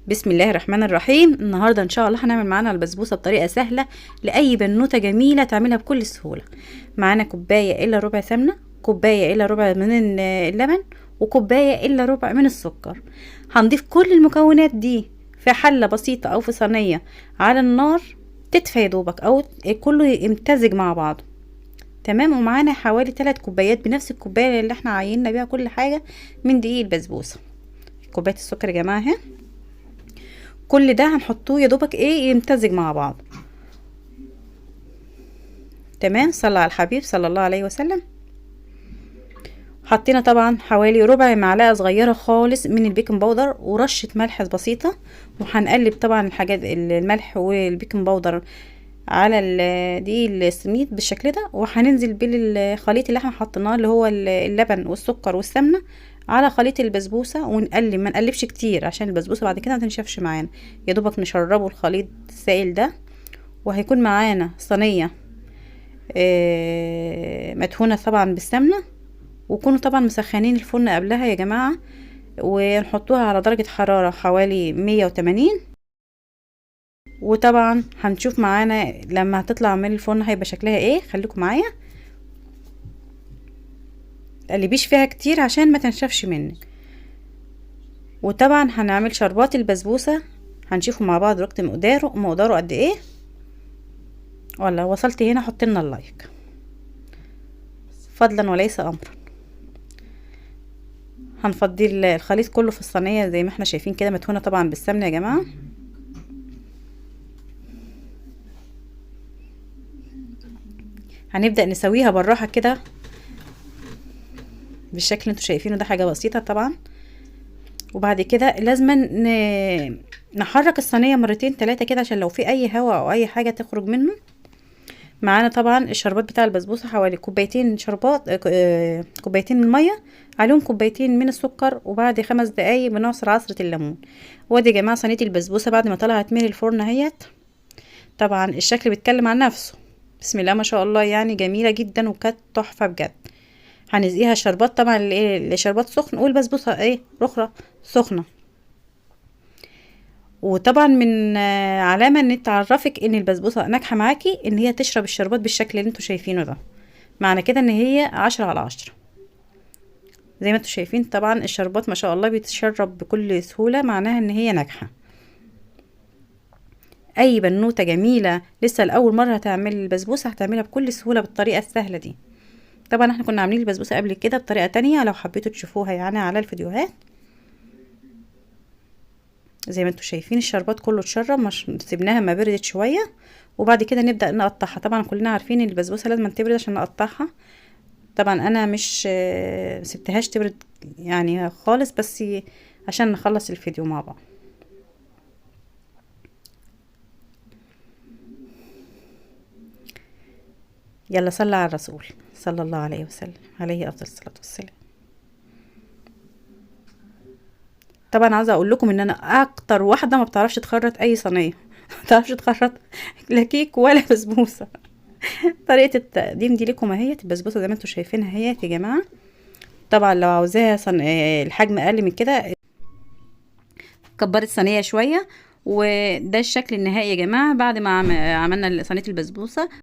بسم الله الرحمن الرحيم. النهارده ان شاء الله هنعمل معانا البسبوسه بطريقة سهلة لاي بنوته جميلة تعملها بكل سهولة. معانا كوباية الا ربع سمنه، كوباية الا ربع من اللبن، وكوبايه الا ربع من السكر. هنضيف كل المكونات دي في حله بسيطة او في صينية على النار تدفى يا دوبك، او كله يمتزج مع بعضه. تمام. ومعانا حوالي 3 كوبايات بنفس الكوباية اللي احنا عيننا بيها كل حاجة من دقيق البسبوسه. كوباية السكر يا جماعة اهي. كل ده هنحطوه يا دوبك ايه يمتزج مع بعض. تمام. صلى على الحبيب صلى الله عليه وسلم. حطينا طبعا حوالي ربع معلقه صغيرة خالص من ال baking powder ورشه ملح بسيطة، وهنقلب طبعا الحاجات الملح وال baking powder على دقيق السميد بالشكل ده، وهننزل بالخليط اللي احنا حطيناه اللي هو اللبن والسكر والسمنه على خليط البسبوسه، ونقلب. ما نقلبش كتير عشان البسبوسه بعد كده ما تنشفش معانا، يا دوبك نشربه الخليط السائل ده. وهيكون معانا صينية مدهونه طبعا بالسمنه، وكونوا طبعا مسخنين الفرن قبلها يا جماعة، ونحطوها على درجه حرارة حوالي 180. وطبعا هنشوف معانا لما هتطلع من الفرن هيبقى شكلها ايه. خليكم معايا، متقلبيش فيها كتير عشان ما تنشفش منك. وطبعا هنعمل شربات البسبوسه، هنشوفه مع بعض وقت مقداره قد ايه. ولا وصلت هنا حط لنا ال like فضلا وليس امرا. هنفضي الخليط كله في الصينية زي ما احنا شايفين كده، مدهونه طبعا بالسمنه يا جماعة. هنبدا نسويها بالراحة كده بالشكل اللي انتوا شايفينه ده، حاجة بسيطة طبعا. وبعد كده لازم نحرك الصينية مرتين تلاتة كده عشان لو في اي هواء او اي حاجة تخرج منه. معانا طبعا الشربات بتاع البسبوسه حوالي كوبايتين شربات، كوبايتين من المية عليهم كوبايتين من السكر، وبعد 5 دقايق بنعصر عصره الليمون. وادي يا جماعة صينية البسبوسه بعد ما طلعت من الفرن اهيت. طبعا الشكل بيتكلم عن نفسه، بسم الله ما شاء الله، يعني جميلة جدا وكانت تحفة بجد. هنسقيها شربات طبعا، الشربات سخن والبسبوسه ايه رخره سخنة. وطبعا من علامة ان تعرفك ان البسبوسه ناجحة معاكي ان هي تشرب الشربات بالشكل اللي انتوا شايفينه ده، معنى كده ان هي 10 على 10 زي ما انتوا شايفين. طبعا الشربات ما شاء الله بيتشرب بكل سهولة، معناها ان هي ناجحة. اي بنوته جميلة لسه لاول مرة هتعمل البسبوسه هتعملها بكل سهولة بالطريقة السهلة دي. طبعا احنا كنا عاملين البسبوسه قبل كده بطريقة تانية لو حبيتوا تشوفوها يعني على الفيديوهات. زي ما انتوا شايفين الشربات كله اتشرب، مش سيبناها ما بردت شوية، وبعد كده نبدا نقطعها. طبعا كلنا عارفين ان البسبوسه لازم تبرد عشان نقطعها. طبعا انا مش سبتهاش تبرد يعني خالص، بس عشان نخلص الفيديو مع بعض. يلا صلى على الرسول صلى الله عليه وسلم، عليه افضل الصلاة والسلام. طبعا عاوزه اقول لكم ان انا اكتر واحدة ما بتعرفش تخرط اي صينية، ما بتعرفش تخرط لا كيك ولا بسبوسه. طريقه التقديم دي لكم اهي البسبوسه زي ما انتم شايفينها اهي يا جماعة. طبعا لو عاوزاها الحجم اقل من كده كبرت الصينية شوية. وده الشكل النهائي يا جماعة بعد ما عملنا صينية البسبوسه.